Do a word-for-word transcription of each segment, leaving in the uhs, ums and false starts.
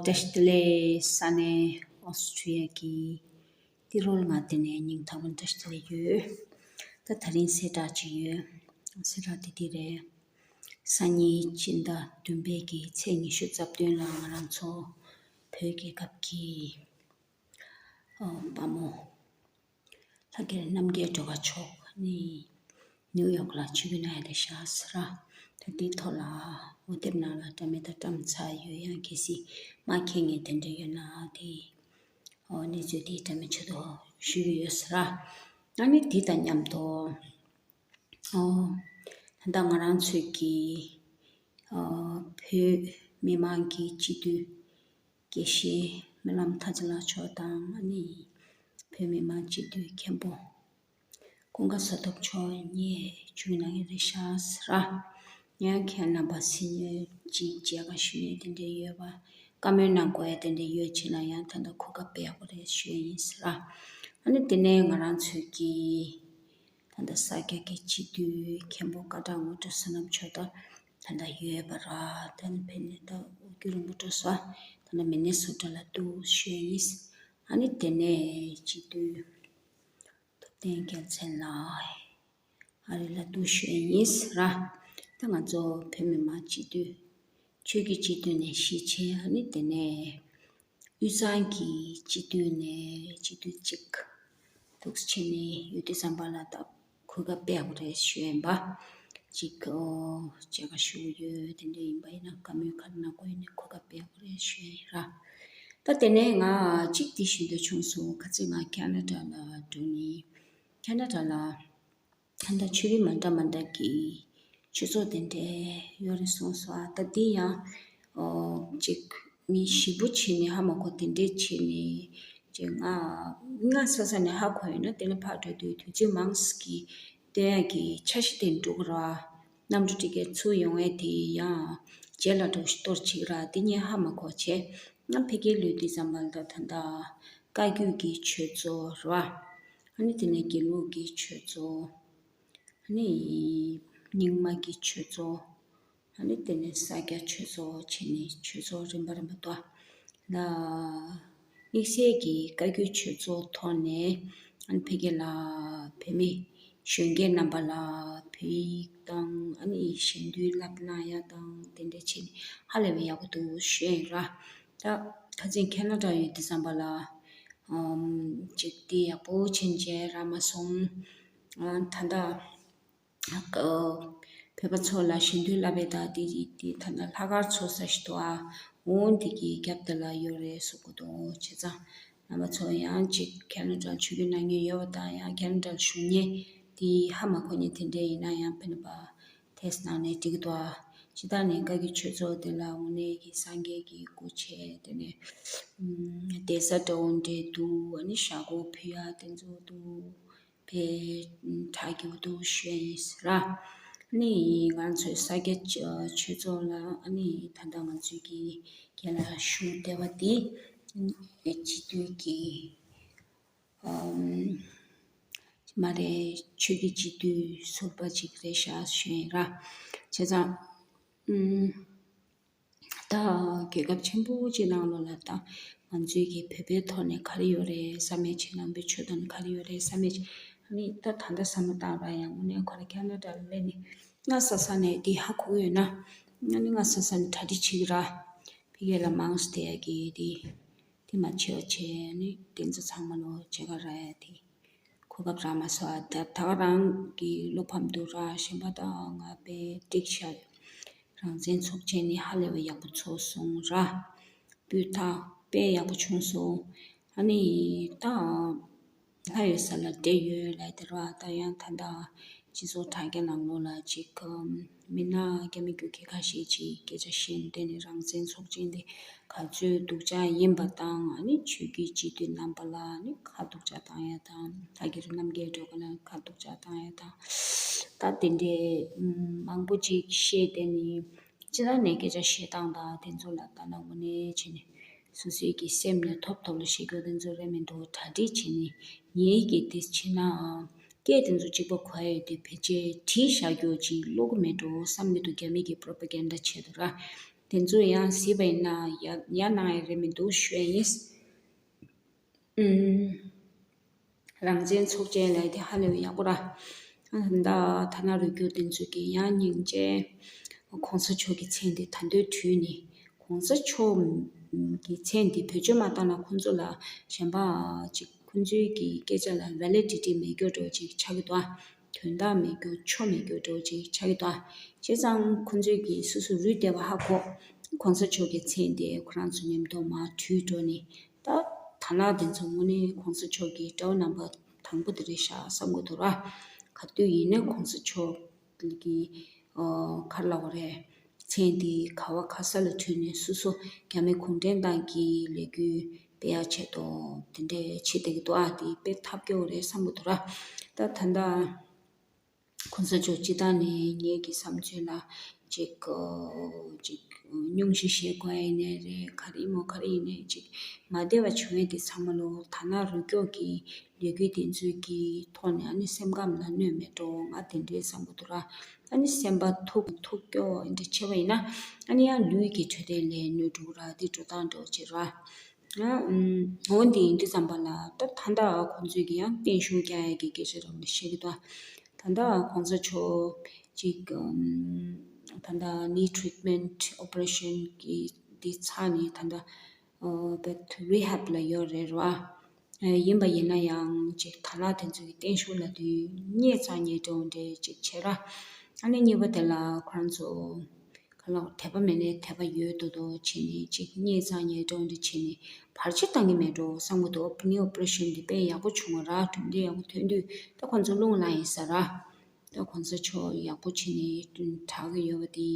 བཀྲ་ཤིས་བདེ་ལེགས། ས་གནས་ཨོ་སི་ཁྲུ་ལི་ཡ་གི་ཏི་རོལ། ང་དེ་ནས་སྙིང་ཐག་པ་ནས་བཀྲ་ཤིས་བདེ་ལེགས་ཡོད། ད་དེ་རིང་གསལ་བསྒྲགས་ཅིག་ཡོད། གསལ་བསྒྲགས་དེ་འདི་རེད། སང་ཉིན་སྤྱི་ཟླ་བདུན་པའི་གི་ཚེས་ཉི་ཤུ་རྩ་བདུན་ལ་ང་རང་ཚོ་བོད་རྒྱལ་ཁབ་ཀྱི་ཨོ་དཔའ་མོ་ལྷ་སྐལ་རྣམ་རྒྱལ་སྒྲོལ་དཀར་མཆོག་ནི་ནིའུ་ཡོག་ལ་ཆིབས་བསྒྱུར་གནང་ཡ་དེ་ཤག་ཟེར། ད་དེའི་ཐོག་ལ་འོ་དེབ་ནང་ལ་འདྲ་མི་འདྲ་བཀྲམ་ཚར་ཡོད། ཡང་གལ་སྲིད་མ་མཁྱེན་མཁན་དེ་འདྲ་ཡོད་ན་དེ་ཨོ་གནས་ཚུལ་དེ་འདྲ་མི་ཆེད་དུ་ཞུ་གི་ཡོད་ཟེར། ཨ་ནི་དེ་དང་མཉམ་དུ་ཨོ་ད་ལྟ་ང་རང་ཚོའི་གི་ཨོ་བོད་མི་མང་གི་སྤྱི་འཐུས་དགེ་བཤེས་སྨོན་ལམ་ཐར་རྩེ་ལགས་མཆོག་དང་ཨ་ནི་བོད་མི་མང་སྤྱི་འཐུས་མཁན་པོ་ཀུན་དགའ་བཟོད་ཐུབ་མཆོག་གཉིས་ཆིབས་བསྒྱུར་གནང་གི་རེད་ཤག་ཟེར། ཡང་ཁྱེད་རྣམ་པ་སེམས་ནས་ཅིག་མཇལ་ཁ་ཞུ་ཡས་དེ་འདྲ་ཡོད་པ། བཀའ་མོལ་གནང་དགོས་ཡ་དེ་འདྲ་ཡོད་ཕྱིན་ན་ཡང་ད་ལྟ་གོ་སྐབས་སྤྲད་ཡག་པོ་རེད་ཞུ་ཡས་ཡིན་ཟེར། ཨ་ནི་དེ་ནས་ང་རང་ཚོའི་གི་ད་ལྟ་ས་སྐྱ་གི་སྤྱི་འཐུས་མཁན་པོ་སྐད་གྲགས་ངོ་སྤྲོད་བསོད་ནམས་མཆོག་ད་ད་ལྟ་ཡོད་པ་ར། ད་ནི་ཕེབས་ནས་ད་འོ་བརྒྱུད་རིང་པོ་འགྲོ་ས། ད་ལྟ་མི་ནེ་སོ་ཊ་ལ་འདུག་ཞུ་ཡས་ཡིན། ཨ་ནི་དེ་ནས་སྤྱི་འཐུས་ཐུབ་བསྟན་རྒྱལ་མཚན་ལགས་ཨ་རི་ལ་འདུག་ཞུ་ཡས་ཡིན་ཟེར། ད་ང་ཚོ་བོད་མི་མང་སྤྱི་འཐུས་ཆོས་ཀྱི་སྤྱི་འཐུས་ནས་བཞི་བྱས། ཨ་ནི་དེ་ནས་དབུས་གཙང་གི་སྤྱི་འཐུས་ནས་སྤྱི་འཐུས་གཅིག་འདུག་བྱས་ནས་ཡོད་དུས་ཙམ་པ་ལ་ད་གོ་སྐབས་སྤྲད་ཡག་པོ་རེད་ཞུ་ཡས་ཡིན་པ། གཅིག་ཨོ་མཇལ་ཁ་ཞུ་གི་ཡོད། དེ་འདྲ་ཡིན་པ་ཡིན་ན་བཀའ་མོལ་ག་རེ་གནང་དགོས་ཡིན་ན་གོ་སྐབས་སྤྲད་ཡག་པོ་རེད་ཞུ་ཡས་ཡིན་ར། ད་དེ་ནས་ང་གཅིག་འདི་ཞུ་འདོད་བྱུང་སོང་། ཁ་སང་ང་ཁེ་ན་ཌ་ལ་འགྲོ་ནི། ཁེ་ན་ཌ་ལ་ད་ལྟ་ཆོས་རིགས་མ་འདྲ་མ་འདྲ་གི་ཆོས་ཚོགས་དེ་འདྲ་ཡོད་རེད་གསུངས་སོང་། ཨ་ད་འདི་ཡང་ཨོ་ཅིག་མི་ཞིབ་པོ་བྱས་ནས་ཧ་མ་གོ་དེ་འདྲ་བྱས་ནས་ཅིག་ང་ང་ས་ས་ནས་ཧ་གོ་ཡོད་ན་དེ་ལ་ཕར་འགྲོ་དུས་དུས་ཚོད་མང་ཙམ་གྱི་སྟོན་ཡག་གི་འཆར་གཞི་དེ་འགྲོ་གི་ར། གནམ་གྲུ་ཊི་ཀེ་ཊི་ཚུར་ཡོང་ཡས་དེ་ཡང་རྗེས་ལ་འགྲོ་གཏོར་བྱེད་ཀྱི་ར། དེ་ངས་ཧ་མ་གོ་བྱས། ང་ཕ་གིར་ལོག་དུས་ཙམ་པ་ལ་ད་ད་ལྟ་བཀའ་བརྒྱུད་ཀྱི་ཆོས་ཚོགས་ར། ཨ་ནི་དེ་ནས་དགེ་ལུགས་ཀྱི་ཆོས་ཚོགས། ཨ་ནི་རྙིང་མ་གི་ཆོས་ཚོགས། ཨ་ནི་དེ་ནས་ས་སྐྱ་ཆོས་ཚོགས་བྱས་ནས་ཆོས་ཚོགས་རིམ་པ་རིམ་པ་འདུག་ཨ། ལ་དམིགས་བསལ་གྱི་བཀའ་བརྒྱུད་ཆོས་ཚོགས་ཐོག་ནས་ཨ་ནི་ཕ་གི་ལ་བོད་མི་གཞོན་སྐྱེས་རྣམ་པ་ལ་བོད་ཡིག་དང་ཨ་ནི་གཞན་དོན་བསླབ་གནང་ཡ་དང་དེ་འདྲ་བྱས་ནས་ཧ་ལས་པའི་ཡག་པོ་འདུག་ཞུ་ཡིན་ར། ད་ཁ་སང་ཁེ་ན་ཌ་ཡོད་དུས་ཙམ་པ་ལ་ཨམ་ཅིག་དེ་ཡག་པོ་ཕྱིན་བྱས་རག་མ་སོང་། ཨ་ད་ལྟ་ཨ་བོད་པ་ཚོ་ལ་གཞན་དོན་བསླབ་པའི་ད་དེ་དེ་ད་ལྟ་ལྷག་དཀར་ཚོགས་ས་ཞིག་འདུག་ཨ། འོ་འདི་གི་རྒྱབ་དེ་ལ་ཡོད་རེད་གསུང་གི་འདུག་བྱས་ཙང་རྣམ་པ་ཚོ་ཡང་ཅིག་ཁེ་ན་ཌ་ལ་ཆོས་བརྒྱུད་གནང་མཁན་ཡོད་པ་དང་ཡང་ཁེ་ན་ཌ་ལ་བཞུགས་མཁན་དེ་ཧ་མ་གོ་མཁན་དེ་འདྲ་ཡིན་ན་ཡང་ཕེབས་ནས་ཕར་ཐེངས་གནང་ནས་འགྲིག་གི་འདུག་ཨ། སྤྱིར་བཏང་ནས་བཀའ་བརྒྱུད་ཆོས་ཚོགས་དེ་ལ་དངོས་གནས་ཀྱི་སངས་རྒྱས་ཀྱི་སྐུ་ཆས་དེ་ནས་ཨམ་གདན་ས་འདྲ་བོ་འདྲ་འདུག་ཨ་ནི་ཞྭ་གོ་ཕུལ་ཡ་དེ་ཚོ་འདུག་ཕེ་དྲག་གི་འདུག་ཞུ་ཡ་ཡིན་ཟེར་ར། ཨ་ནི་ང་ཚོའི་ས་སྐྱ་ཆོས་ཚོགས་ལ་ཨ་ནི་ད་ལྟ་ང་ཚོའི་གི་རྒན་ལགས་བཞུགས་བསྡད་པ་དེ་སྤྱི་འཐུས་ཀྱི་ཨམ་མ་རེད། ཆོས་ཀྱི་སྤྱི་འཐུས་ཟུར་པ་ཅིག་རེད་ཤག་ཞུ་ཡིན་ར། བྱས་ཙང་ཨམ་ད་རྒྱལ་ཁབ་ཆེན་པོ་ཅིག་ནང་ལོགས་ལ་ད་ང་ཚོའི་གི་བོད་པའི་ཐོག་ནས་ག་རེ་ཡོད་རེད་བསམ་ཡས་ཅིག་ནང་པའི་ཆོས་དང་ག་རེ་ཡོད་རེད་བསམ་ཡས་ཅིག་ཨ་ནི་ད་ད་ལྟ་བསམ་བློ་བཏང་ར་ཡང་དངོས་གནས་ཁོ་ར་ཁེ་ན་ཌ་ལ་སླེབས་ནས་སྔ་ས་ས་ནས་འདི་ཧ་གོ་ཡོད་ན་ཨ་ནི་སྔ་ས་ས་ནས་གྲ་སྒྲིག་བྱེད་ཀྱི་ར། ཕ་གི་ལ་མང་སྟེ་ཡ་གི་འདི་དེ་མ་བྱེད་པ་བྱས་ནི་དེ་ཚོ་ཚང་མ་ལོ་བྱེད་ག་ར་ཡ་དེ་གོ་སྐབས་རག་མ་སོང་། ད་ད་ག་རང་གི་བློ་ཕམ་འདུག་ར། གཞན་པ་དང་ང་དཔེ་འགྲིག་ཤག་རང་བཙན་ཚོགས་ཆེན་ནི་ཧ་ལས་པ་ཡག་པོ་ཚོགས་སོང་ར། སྤུས་དག་དཔེ་ཡག་པོ་བྱུང་སོང་། ཨ་ནི་ད་ལྷ་ཡོད་ས་ལ་འདྲེ་ཡོད་ལབ་དེ་ར། ད་ཡང་ད་ད་སྤྱི་ཚོགས་དྲ་རྒྱ་ནང་ལོགས་ལ་ཅིག་མི་སྣ་རྒྱ་མི་རྒྱུ་སྐད་ཁ་ཤས་ཅིག་སྐད་ཆ་བཤད་འདི་ནི་རང་བཙན་ཚོགས་ཆེན་འདི་ག་ཚོད་སྡུག་ཅག་ཡིན་པ་དང་ཨ་ནི་ཆོས་བརྒྱུད་སྤྱི་འཐུས་རྣམ་པ་ལ་ཨ་ནི་ཁ་སྡུག་ཅག་བཏང་ཡ་དང་ལྷ་སྐལ་རྣམ་རྒྱལ་སྒྲོལ་དཀར་ལ་ཁ་སྡུག་ཅག་བཏང་ཡ་དང་ད་དེ་འདྲའི་མང་པོ་ཅིག་བཤད་དེ་ནི་སྤྱི་བཏང་ནས་སྐད་ཆ་བཤད་སྟངས་དང་དེ་ཚོ་ལ་ལྟ་ན་དངོས་གནས་བྱས་ནས། སོ་སོའི་གི་སེམས་ནས་ཐོབ་ཐོབ་ལ་ཤེས་རྒྱུ་དེ་ཚོ་རེད་མི་འདུག་གྲ་སྒྲིག་བྱས་ནས་ངེད་ཀྱིས་དེ་བྱས་ནའང་སྐད་དེ་ཚོ་གཅིག་པ་གོ་ཡ་ཡོད་དེ་ཕལ་ཆེར་བྲིས་བཞག་རྒྱུ་ཅིག་ཀློག་གི་མེད་འགྲོ་བསམ་གྱི་འདུག་རྒྱ་མི་གི་པྲོ་པ་གན་ཌ་ཆེད་དུ་ར། དེ་ཚོ་ཡང་གཟིགས་པ་ཡིན་ན་ཡ་ཡ་གནང་ཡ་རེད་མི་འདུག་ཞུ་ཡ་ཡིན། ཨུམ། རང་བཙན་ཚོགས་ཆེན་ལ་དེ་ཧ་ལས་པའི་ཡག་པོ་ར། ཨ་ད་ཐ་ན་རུ་རྒྱུ་དེ་ཚོ་གི་ཡང་སྙིང་རྗེ། གོང་ས་མཆོག་གི་མཚན་དེ་ད་འདོད་བྲིས་ནས་གོང་ས་མཆོག་གི་མཚན་དེ་བེད་སྤྱོད་མ་བཏང་ན་ཁོང་ཚོ་ལ་གཞན་པ་ཅིག་ཁོང་ཚོའི་གི་སྐད་ཆ་ལ་ཝེ་ལི་ཌི་ཊི་མེད་རྒྱུ་འདྲ་བོ་ཅིག་ཆགས་ཀྱི་འདུག་ཨ། དོན་དག་མེད་རྒྱུ་ཆོ་མེད་རྒྱུ་འདྲ་བོ་ཅིག་ཆགས་ཀྱི་འདུག་ཨ། བྱས་ཙང་ཁོང་ཚོའི་གི་སོ་སོ་རུས་བདེ་བ་ཧ་གོ། གོང་ས་མཆོག་གི་མཚན་དེ་ཁོ་རང་ཚོ་མཉམ་དུ་མར་བྲིས་འགྲོ་ནས། ད་ཐ་ན་དེ་ཚོ་དངོས་གནས་གོང་ས་མཆོག་གི་དགྲ་བོ་རྣམ་པ་དང་པོ་དེ་རེད་ཤག་བསམ་གྱི་འདུག་ར། ག་དུས་ཡིན་ན་གོང་ས་མཆོག་གི་ཨོ་ག་རེ་ལབ་དགོས་རེད། མཚན་དེ་ག་བ་ག་ས་ལ་བྲིས་ནས་སོ་སོ་རྒྱ་མི་གུང་ཁྲན་ཏང་གི་ལས་འགུལ་སྤེལ་ཡ་ཆེད་དུ་དེ་འདྲས་བྱེད་བསྡད་ཀྱི་འདུག་ཨ། དེ་དཔེ་ཐབས་སྐྱོ་བོ་རེད་བསམ་གྱི་འདུག་ར། ད་ད་ལྟ། གོང་ས་མཆོག་སྤྱི་བཏང་ནས་ངེད་ཀྱི་བསམ་ཚུལ་ལ་ཅིག་ཅིག་སྙུང་གཞི་བཞེས་དགོས་ཡིན་ནའི་རེད། ག་རེ་ཡིན་མོ་ག་རེ་ཡིན་ནའི་ཅིག་མ་བདེ་བ་བྱུང་ཡས་དེ་ཚང་མ་ལོ་ཐ་ན་རུ་སྐྱོག་གི་ལས་འགུལ་དེ་ཚོའི་གི་ཐོག་ནས་ཨ་ནི་སེམས་ཁམས་ལ་གནོད་མེད་འགྲོ། ང་དེ་འདྲའི་བསམ་གྱི་འདུག་ར། ཨ་ནི་སེམས་པ་ཐུག་ཐུག་སྐྱོ་འདྲ་བྱས་པ་ཡིན་ན་ཨ་ནི་ཡང་ལུས་ཀྱི་འཕྲོད་བསྟེན་ལ་གནོད་འགྲོ་གི་ར། དེ་འགྲོ་སྟངས་འགྲོ་བྱེད་ར། ཨ་འོ་འདི་ཡིན་དུས་ཙམ་པ་ལ་ད་ད་ལྟ་ཁོང་ཚོས་ཀྱི་ཡང་བརྟན་བཞུགས་རྒྱག་ཡ་གི་སྐད་ཆ་རང་ལ་བཤད་ཀྱི་འདུག་ད་ལྟ་གོང་ས་མཆོག་ཅིག་ད་ལྟ་ནི་ཊི་རིཊ་མེན་ཊི་ཨོ་པ་རེ་ཤན་གི་འདི་ཚར་ནས་ད་ལྟ་བེད་རི་ཧེབ་ལ་ཡོད་རེད་ར། ཡིན་པ་ཡིན་ན་ཡང་ཅིག་ད་ལྟ་དེ་ཚོ་གི་བརྟན་བཞུགས་ལ་དུས་ཉེ་ཚ་ཉེ་འགྲོ་འདྲ་ཅིག་བྱེད་ར། ཨ་ནི་གཉིས་པ་དེ་ལ་ཁོ་རང་ཚོ། ག་ལ་དད་པ་མེད་ནའི་དད་པ་ཡོད་དོ་དོ་བྱས་ནས་ཅིག་ཉེས་ཚང་ཉེས་སྒྲོན་འདི་བྱས་ནས་བར་ཆད་བཏང་གི་མེད་འགྲོ་བསམ་གི་འདུག་ཨོ་པ་རེ་ཤན་འདི་དཔེ་ཡག་པོ་བྱུང་བ་ར། གྲུབ་འབྲས་ཡག་པོ་ཐོན་དུས་ད་ཁོང་ཚོ་རླུང་ལངས་ཡིན་ས་ར། ད་གོང་ས་མཆོག་ཡག་པོ་བྱས་ནས་དྲག་གི་ཡོད་པ་དེ་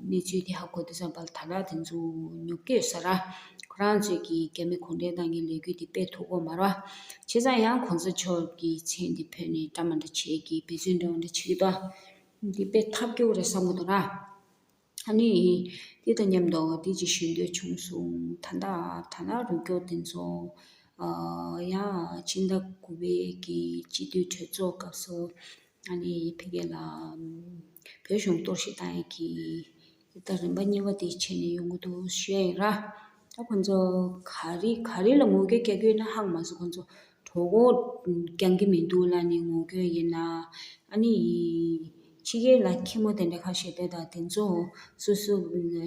གནས་ཚུལ་དེ་ཧ་གོ་དུས་ཙམ་པ་ལ་ད་ལྟ་དེ་ཚོ་ཉོབ་ཀྱི་ཡོད་ས་ར། ཁོ་རང་ཚོས་ཀྱི་རྒྱ་མི་གུང་ཁྲན་ཏང་གི་ལས་འགུལ་དེ་སྤེལ་ཐུབ་ཀྱི་མ་རེད་བ། བྱས་ཙང་ཡང་གོང་ས་མཆོག་གི་མཚན་དེ་བོས་ནས་འདྲ་མ་འདྲ་བྱས་ཀྱི་འབད་བརྩོན་འདྲ་མ་འདྲ་བྱེད་ཀྱི་འདུག་འདི་དཔེ་ཐབས་སྐྱོ་བོ་རེད་བསམ་གྱི་འདུག་ར། ཨ་ནི། འདི་དང་མཉམ་དུ་འདི་ཅིག་ཞུ་འདོད་བྱུང་སོང་། ད་ལྟ་ད་ལྟ་རུ་སྐྱོག་དེ་ཚོ། ཨ་ཡང་ཕྱི་ཟླ་དགུ་པའི་གི་སྤྱི་འཐུས་གྲོས་ཚོགས་སྐབས་སུ། ཨ་ནི་ཕ་གི་ལ། བོད་གཞུང་གཏོར་བཤིག་བཏང་ཡས་ཀྱི། ད་རིམ་པ་གཉིས་པ་དེ་བྱས་ནས་ཡོང་གི་འདུག་ཞུ་ཡ་ཡིན་ར། ད་ཁོང་ཚོ་ག་རེ་ག་རེ་ལ་ངོ་རྒོལ་རྒྱག་གི་ཡོད་ན་ཧ་གོ་མ་སོང་། ཁོང་ཚོ་གྲོད་ཁོག་འགྲངས་ཀྱི་མི་འདུག་ལབ་ནས་ངོ་རྒོལ་ཡིན་ན། ཨ་ནི། ཕྱི་རྒྱལ་ལ་ཁྱི་མོ་དེ་འདྲ་ཁ་ཤས་བསྡད་དང་དེ་ཚོ་སོ་སོ་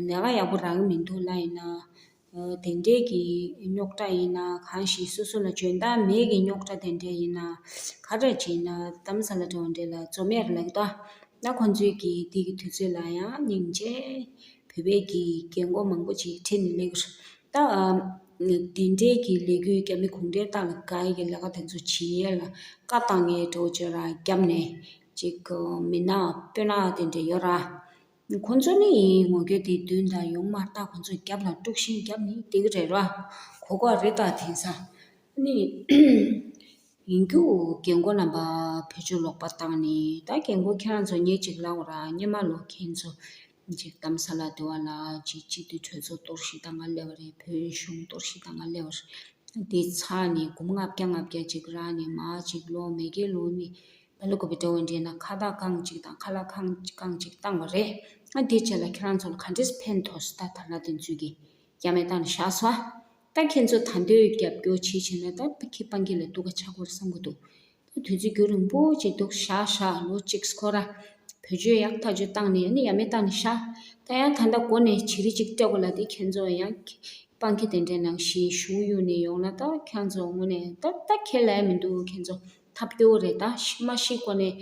ལས་ཀ་ཡག་པོ་རག་གི་མི་འདུག་ལབ་ཡིན་ན། དེ་འདྲས་ཀྱི་རྙོག་དྲ་ཡིན་ན་གང་ཞིག་སོ་སོ་ལ་འཇོན་ཐང་མེད་ཀྱི་རྙོག་དྲ་དེ་འདྲས་ཡིན་ན་ག་རེ་བྱས་ན་རྡ་རམ་ས་ལ་འགྲོ་འདྲས་ལ་འཛོམས་ཡར་ལབ་ཀྱི་འདུག་ད་ཁོང་ཚོའི་གི་དེ་གི་དུས་ཚོད་ལ་ཡང་སྙིང་རྗེ། བོད་པའི་གི་རྒན་གོག་མང་པོ་ཅིག་ཁྲིད་ནས་སླེབས་ཀྱི་རེད། ད་དེ་འདྲའི་གི་ལས་འགུལ་རྒྱ་མི་གུང་ཁྲན་ཏང་ལ་དགའ་ཡི་གི་ལས་ཀ་དེ་ཚོ་བྱེད་ཡས་ལ་བཀའ་བཏང་ཡས་འགྲོ་བྱས་ར་རྒྱབ་ནས་ཅིག་མི་ནག་སྤུན་ནག་དེ་འདྲ་ཡོད་ར། ཁོང་ཚོ་ནི་ངོ་རྒོལ་དེ་མདུན་དང་ཡོང་མ་ཐག་ཁོང་ཚོ་རྒྱབ་ལ་དཀྲུག་ཤིང་རྒྱབ་ནས་བསྡད་ཀྱི་རེད་ར། གོ་གོ་རེད་ད་དེང་སང་། ནི། ཡིན་རྒྱུ་རྒན་གོག་རྣམ་པ་བེད་སྤྱོད་ལོག་པ་བཏང་ནས་ད་རྒན་གོག་ཁྱེད་རང་ཚོ་ངས་ཅིག་ལབ་དགོས་ར། སྔོན་མ་ལོ་ཁྱེད་ཚོ་ཅིག་རྡ་རམ་ས་ལ་དེ་བ་ལ་ཅིག་སྤྱི་འཐུས་གྲོས་ཚོགས་གཏོར་བཤིག་བཏང་ག་སླེབས་པ་རེད། བོད་གཞུང་གཏོར་བཤིག་བཏང་ག་སླེབས་པ་རེད། དེ་ཚར་ནས་སྒོར་མོ་ལྔ་བརྒྱ་ལྔ་བརྒྱ་ཅིག་རག་ནས་མར་ཅིག་ལོ་མེ་གེ་ལོ་ནི་བ་ལུ་གོ་བི་འདྲ་བོ་འདྲེས་ན་ཁ་བཏགས་རྐང་གཅིག་དང་ཁ་ལག་རྐང་རྐང་གཅིག་བཏང་བ་རེད། ཨ་དེ་རྗེས་ལ་ཁྱེད་རང་ཚོ་ལ་ག་འདྲས་ཕན་ཐོགས་སོང་། ད་ད་ལྟ་དེ་ཚོས་ཀྱི་རྒྱ་མི་བཏང་ནས་བཞག་སོང་། ད་ཁྱེད་ཚོ་ད་འདོད་རྒྱབ་སྐྱོར་བྱེད་བྱེད་ན་ད་ཁྱི་སྤང་ཁྱི་ལ་སྡུག་ག་ཆགས་ཀྱི་རེད་བསམ་གྱི་འདུག་ད་དུས་ཚོད་རྒྱུན་རིང་པོ་ཅིག་འདུག་བཞག་བཞག་ལོ་གཅིག་སྐོར་ར། བེད་སྤྱོད་ཡག་ཐག་ཆོད་བཏང་ནས་ཨ་ནི་ཡ་མེད་བཏང་ནས་བཞག་ད་ཡང་ད་ལྟ་འགོ་ནས་བྱི་རི་གཅིག་སྤྲད་དགོས་ལ་དེ་ཁྱེད་ཚོ་ཡང་སྤང་ཁྱི་དེ་འདྲའི་ནང་བཞིན་ཞུགས་གཡུག་ནས་ཡོང་ན་ད་ཁྱེད་ཚོ་དངོས་གནས་ད་ད་ཁས་ལེན་མི་འདུག་ཁྱེད་ཚོ་ཐབས་སྐྱོ་བོ་རེད། ད་ཤི་མ་ཤི་སྒོ་ནས་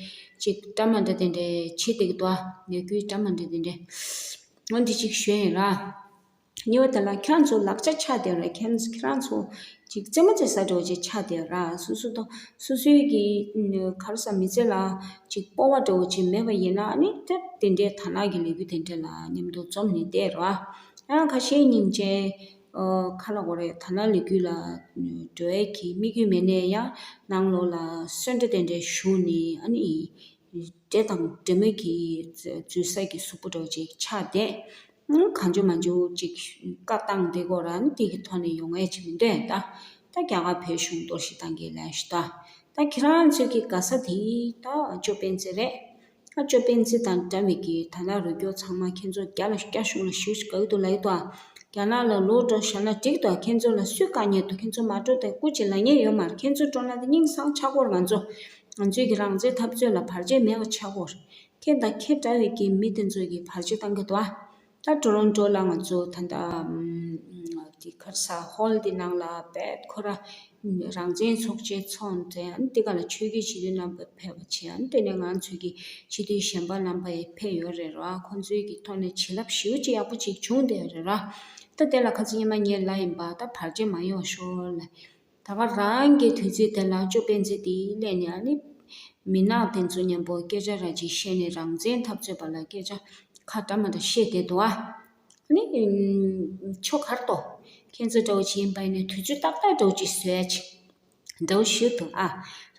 ཅིག་འདྲ་མ་འདྲ་དེ་འདྲའི་བྱེད་བསྡད་ཀྱི་འདུག་ཨ། ལས་འགུལ་འདྲ་མ་འདྲ་དེ་འདྲའི་འོ་འདི་ཅིག་ཞུས་ཡིན་ར། གཉིས་པ་དེ་ལ་ཁྱེད་རང་ཚོ་ལག་ཆ་ཆག་བསྡད་རེད། ཁྱེད་ཁྱེད་རང་ཚོ་ཅིག་རྩེད་མོ་རྩེ་ས་འདྲ་བོ་ཅིག་ཆགས་བསྡད་ར། སོ་སོ་དང་སོ་སོའི་གི་ག་རེ་ཟ་མི་ཚེ་ལ་ཅིག་སྤོབས་པ་འདྲ་བོ་ཅིག་མེད་པ་ཡིན་ན་ཨ་ནི་ད་དེ་འདྲའི་དར་ནག་གི་ལས་འགུལ་དེ་འདྲ་ལ་མཉམ་དུ་འཛོམས་ནས་བསྡད་ར། ཡང་ཁ་ཤས་སྙིང་རྗེ་ཁ་ལ་གོ་རེ་དར་ནག་ལས་འགུལ་ལ་འགྲོ་ཡས་ཀྱི་དམིགས་ཡུལ་མེད་ནའི་ཡང་ནང་ལོགས་ལ་གསོན་འདྲ་དེ་འདྲའི་ཞུགས་ནས་ཨ་ནི། འདྲེ་དང་འདྲེ་མོ་གི་འཛུལ་ས་གི་གཟུགས་པོ་འདྲ་བོ་ཅིག་ཆགས་བསྡད། གང་བྱུང་མང་བྱུང་ཅིག་བཀའ་བཏང་བསྡད་ཀྱི་ཡོད་ར། ནི་དེ་གི་ཐོག་ནས་ཡོང་ཡས་ཅིག་མི་འདུག་ད་ད་རྒྱ་གར་བོད་གཞུང་གཏོར་བཤིག་བཏང་གི་ལས་ཞུ་ད། ད་ཁྱེད་རང་ཚོའི་གི་དགའ་ས་དེ་ད་ཅོ་སྤེན་ཚེ་རེད། ད་ཅོ་པན་ཛི་དང་འདྲ་བའི་གི་ད་ལྟ་རུ་སྐྱོར་ཚང་མ་ཁྱེད་ཚོ་རྒྱ་ལ་རྒྱ་གཞུང་ལ་ཞུ་ཞུ་དགོས་འདུག་ལབ་ཡོད་དོ། རྒྱ་ནག་ལ་ལོག་འགྲོ་བཞག་ན་འགྲིག་དོ། ཁྱེད་ཚོ་ལ་སུས་བཀག་ཉེན་འདུག་ཁྱེད་ཚོ་མ་འགྲོ་དེ་སྐུ་མཁྱེན་ལབ་མཁན་ཡོད་མ་རེད། ཁྱེད་ཚོ་འགྲོ་ན་དེ་སྙིང་སང་ཆགས་ཀྱི་ཡོད་རེད། ང་ཚོ་ང་ཚོའི་གི་རང་བཙན་འཐབ་རྩོད་ལ་བར་ཆད་མེད་པ་ཆགས་ཀྱི་ཡོད་རེད། ཁྱེད་དང་ཁྱེད་འདྲ་བའི་གི་མི་དེ་ཚོ་གི་བར་ཆད་བཏང་གི་འདུག་ཨ། ད་ཊོ་རོན་ཊོ་ལ་ང་ཚོ་ད་ལྟ་ཨམ་དེ་ག་རེ་ཟ་ཧོལ་དེ་ནང་ལ་བེད་ཁོ་ར་རང་བཙན་ཚོགས་ཆེན་ཚོགས་འདྲ་ཨ་ནི་དེ་ག་ལ་ཆོས་བརྒྱུད་སྤྱི་འཐུས་རྣམ་པ་ཕེབས་པ་བྱས། ཨ་ནི་དེ་ནས་ང་ཚོའི་གི་སྤྱི་འཐུས་གཞན་པ་རྣམ་པ་ཡང་ཕེབས་ཡོད་རེད་ར། ཁོང་ཚོའི་གི་ཐོག་ནས་བྱིན་རླབས་ཞེ་པོ་ཅིག་ཡག་པོ་ཅིག་བྱུང་བསྡད་ཡོད་རེད་ར། ད་དེ་ལ་ཁ་སང་ཉི་མ་ངས་ལབ་ཡིན་པ། ད་བར་ཆད་མ་ཡོང་ཤོག་ལབ། ད་ག་རང་གི་དུས་ཚོད་དེ་ལ་ཅོ་པན་ཛི་དེ་སླེབས་ནས་ཨ་ནི་མི་ནག་དེ་ཚོ་མཉམ་པོ་སྐད་ཆ་ར་ཅིག་བཤད་ནས་རང་བཙན་འཐབ་རྩོད་པ་ལ་སྐད་ཆ་ཁ་འདྲ་མ་འདྲ་བཤད་བསྡད་འདུག་ཨ། ཨ་ནི་ཆོ་གར་ཏོ་ཁྱེད་ཚོ་འདྲ་བོ་ཅིག་ཡིན་པ་ཡིན་ན་དུས་ཚོད་ཏག་ཏག་འདྲ་བོ་ཅིག་བཟོས་ཡ་ཅིག་འདྲ་བོ་ཞུ་འདུག་ཨ།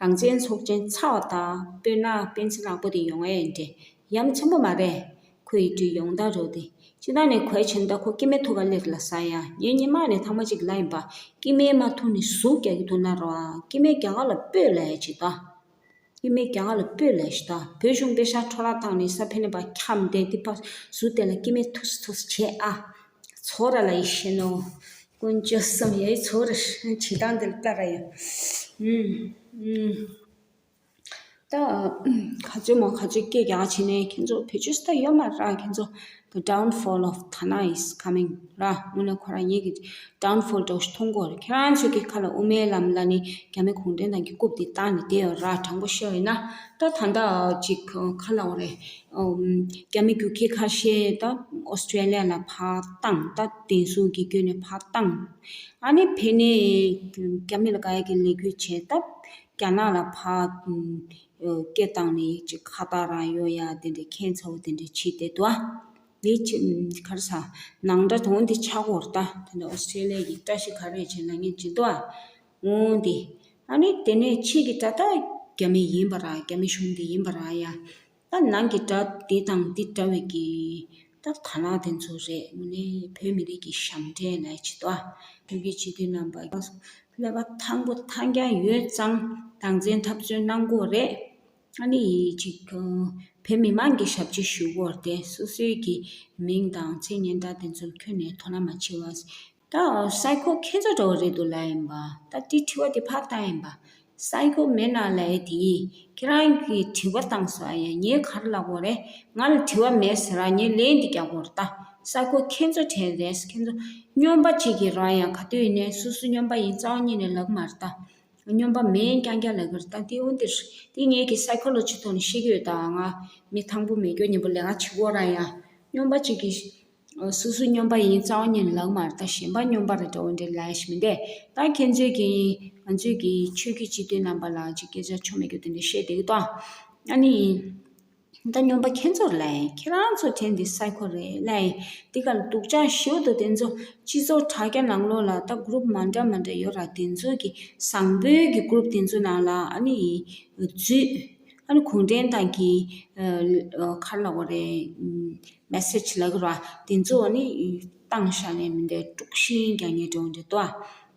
རང་བཙན་ཚོགས་ཆེན་ཚར་བ་དང་དཔེར་ན་སྤེན་ཚེ་ནག་པོ་དེ་ཡོང་ཡས་འདྲ་ཡ་མཚན་པོ་མ་རེད། ཁོ་ཡི་དུས་ཡོང་ད་རོ་དེ། ཅི་ད་ནས་ཁོའི་ཆེན་ད་ཁོ་སྐྱེ་མེད་ཐུག་ག་ལེར་ལ་ས་ཡ། ངས་ཉི་མ་ནས་ཐང་མ་ཅིག་ལ་ཡིན་པ། སྐྱེ་མེད་མ་ཐུག་ནས་ཟུག་རྒྱག་གི་ཐུག་ན་རོ་ཨ། སྐྱེ་མེད་རྒྱ་གར་ལ་སྤོས་ལ་ཡ་ཅི་ད། སྐྱེ་མེད་རྒྱ་གར་ལ་སྤོས་ལ་ཡ་ཅི་ད། བོད་གཞུང་པེ་ཤ་འཕྲོ་བརླག་བཏང་ནས་ས་ཕེ་ནས་པ་ཁྱམས་དེ་དེ་པ་ཟུག་དེ་ལ་སྐྱེ་མེད་ཐུག་སི་ཐུག་སི་བྱས་ཨ། ཚོ་ར་ལ་ཡི་ཤེ་ནོ། དཀོན་མཆོག་གསུམ་ཡའི་ཚོ་ར་བྱེད་སྟངས་དེ་ལ་ལྟ་ར་ཡ། ཨུམ་ཨུམ། ད་ག་ཚོད་མ་ག་ཚོད་སྐད་རྒྱག་བྱས་ནས་ཁྱེད་ཚོ་བེད་སྤྱོད་ད་ཡོད་མ་ར། ཁྱེད་ཚོ་the downfall of Thana is coming ར། དངོས་གནས་ཁོ་རང་ཉིད་ཀྱི་downfall འདྲ་བོ་ཞིག་མཐོང་གི་ཡོད་རེད། ཁྱེད་རང་ཚོ་གི་ཁ་ལ་དབུ་མའི་ལམ་ལ་ནི་རྒྱ་མི་གུང་ཁྲན་ཏང་གི་རྐུབ་དེ་བཏང་ནས་བསྡད་ཡོད་ར། དྲང་པོ་བཤད་ཡིན་ན་ད་ད་ལྟ་ཅིག་ག་ལབ་དགོས་རེད། ཨོ་རྒྱ་མི་རྒྱུག་ཁྱི་ཁ་ཤས་ད་ཨོ་སི་ཀྲེ་ལི་ཡ་ལ་ཕར་བཏང་། ད་བདེ་སྲུང་གི་བརྒྱུད་ནས་ཕར་བཏང་། ཨ་ནི་ཕེ་ནས་རྒྱ་མི་ལ་ག་ཡ་གི་ལས་འགུལ་བྱས་ད། རྒྱ་ནག་ལ་ཕར་སྐད་བཏང་ནས་ཅིག་ཁ་བཏགས་རང་ཡོད་ཡ་དེ་འདྲ་ཁྱད་མཚར་བོ་དེ་འདྲ་བྱེད་བསྡད་འདུག་ཨ། དེ་ཅི་ག་རེ་ཟ་ནང་འདྲ་དོན་དེ་ཆགས་ཀྱི་ཡོད་རེད། ད་དེ་འདྲ་ཨོ་སི་ཀྲེ་ལི་ཡ་གི་བཀྲ་ཤིས་ག་རེ་བྱེད་ལ་ངས་བྱེད་འདུག་ཨ། འོང་དེ་ཨ་ནི་དེ་ནས་ཕྱི་གི་དགྲ་ད་རྒྱ་མི་ཡིན་པ་ར། རྒྱ་མི་གཞུང་དེ་ཡིན་པ་ར་ཡ། ད་ནང་གི་དགྲ་དེ་དང་དེ་འདྲ་བའི་གི་ད་ཐ་ན་དེ་ཚོ་རེད། དངོས་གནས་བོད་མི་རིགས་ཀྱི་ཞབས་འདྲེན་ལས་བྱེད་དོ། བོད་ཀྱི་སྤྱི་འཐུས་རྣམ་པ་ཀླད་པ་ཐང་པོ་ཐང་རྐྱང་ཡོད་ཙང་རང་བཙན་འཐབ་རྩོད་གནང་དགོས་རེད། ཨ་ནི་ཅིག་བོད་མི་མང་གི་ཞབས་ཕྱི་ཞུ་དགོས་རེད། སོ་སོའི་གི་མིང་དང་མཚན་སྙན་གྲགས་དེ་ཚོར་ཁྱོན་ནས་དོ་སྣང་མ་བྱེད་པ། ད་སའི་ཁོ་ཁྱེད་ཚོ་འདྲ་བོ་རེད་འདུག་ལབ་ཡིན་པ། ད་དེ་དྲི་བ་དེ་ཕར་བཏང་ཡིན་པ། སའི་ཁོ་མེད་ན་ལབ་ཡ་དེ་ཁྱེད་རང་གིས་དྲི་བ་བཏང་སོང་ཨ་ཡ། ངས་ག་རེ་ལབ་དགོས་རེད། ང་ལ་དྲི་བ་མེད་ཟེར་ར། ངས་ལན་འདི་རྒྱག་དགོས་རེད་ད། སའི་ཁོ་ཁྱེད་ཚོ་དྲན་རེད། ཁྱེད་ཚོ་སྨྱོན་པ་གཅིག་གིས་ར་ཡང་ག་དུས་ཡིན་ནའི་སོ་སོ་སྨྱོན་པ་ཡིན་རྩ་བ་ཉིད་ནས་ལབ་མ་རེད་ད། སྨྱོན་པ་མིན་རྐྱང་རྐྱང་ལབ་གི་རེད་ད། དེ་འོན་ཏེ་དེ་ངས་ཀྱི་སའི་ཁོ་ལོ་ཇི་ཐོག་ནས་བཤད་ཀྱི་ཡོད་ད། ང་མི་ཐང་པོ་མེད་རྒྱུ་མཉམ་པོ་ལས་ཀ་བྱེད་དགོས་ར་ཡ། སྨྱོན་པ་གཅིག་གིས། སོ་སོ་སྨྱོན་པ་ཡིན་རྩ་བ་ཉིད་ནས་ལབ་མ་རེད་ད། གཞན་པ་སྨྱོན་པ་རེད་འདྲ་བོ་འདྲ་ལབ་ཡ་ཞིག་མིན་ཏེ། ད་ཁྱེད་ཚོས་ཀྱིས་ང་ཚོས་ཀྱི་ཆོས་བརྒྱུད་སྤྱི་འཐུས་རྣམ་པ་ལ་ཅིག་སྐད་ཆ་ཆོ་མེད་རྒྱུ་དེ་འདྲ་བཤད་བསྡད་ཀྱི་འདུག་ཨ་ནི་ད་སྨྱོན་པ་ཁྱེད་ཚོར་ལབ་ཡ། ཁྱེད་རང་ཚོ་དྲན་དེ་སའི་ཁོ་རེད་ལབ་ཡ། འདི་ག་ལ་སྡུག་ཅག་ཞེ་པོ་འདུག་དེ་ཚོ་སྤྱི་ཚོགས་དྲ་རྒྱ་ནང་ལོགས་ལ་ད་གུ་རུབ་མ་འདྲ་མ་འདྲ་ཡོད་ར། དེ་ཚོ་གི་བཟང་པོའི་གི་གུ་རུབ་དེ་ཚོ་ནང་ལ་ཨ་ནི་འཛུལ། ཨ་ནི་གུང་ཁྲན་ཏང་གི་ཨ་ཨ་ག་རེ་ལབ་དགོས་རེད། མེ་སེ་ཇི་ལབ་དགོས་རེད་པ། དེ་ཚོ་ཨ་ནི་བཏང་བཞག་ནས་མི་འདྲ་དཀྲུག་ཤིང་རྒྱག་མཁན་འདྲ་བོ་འདྲ་འདུག་ཨ།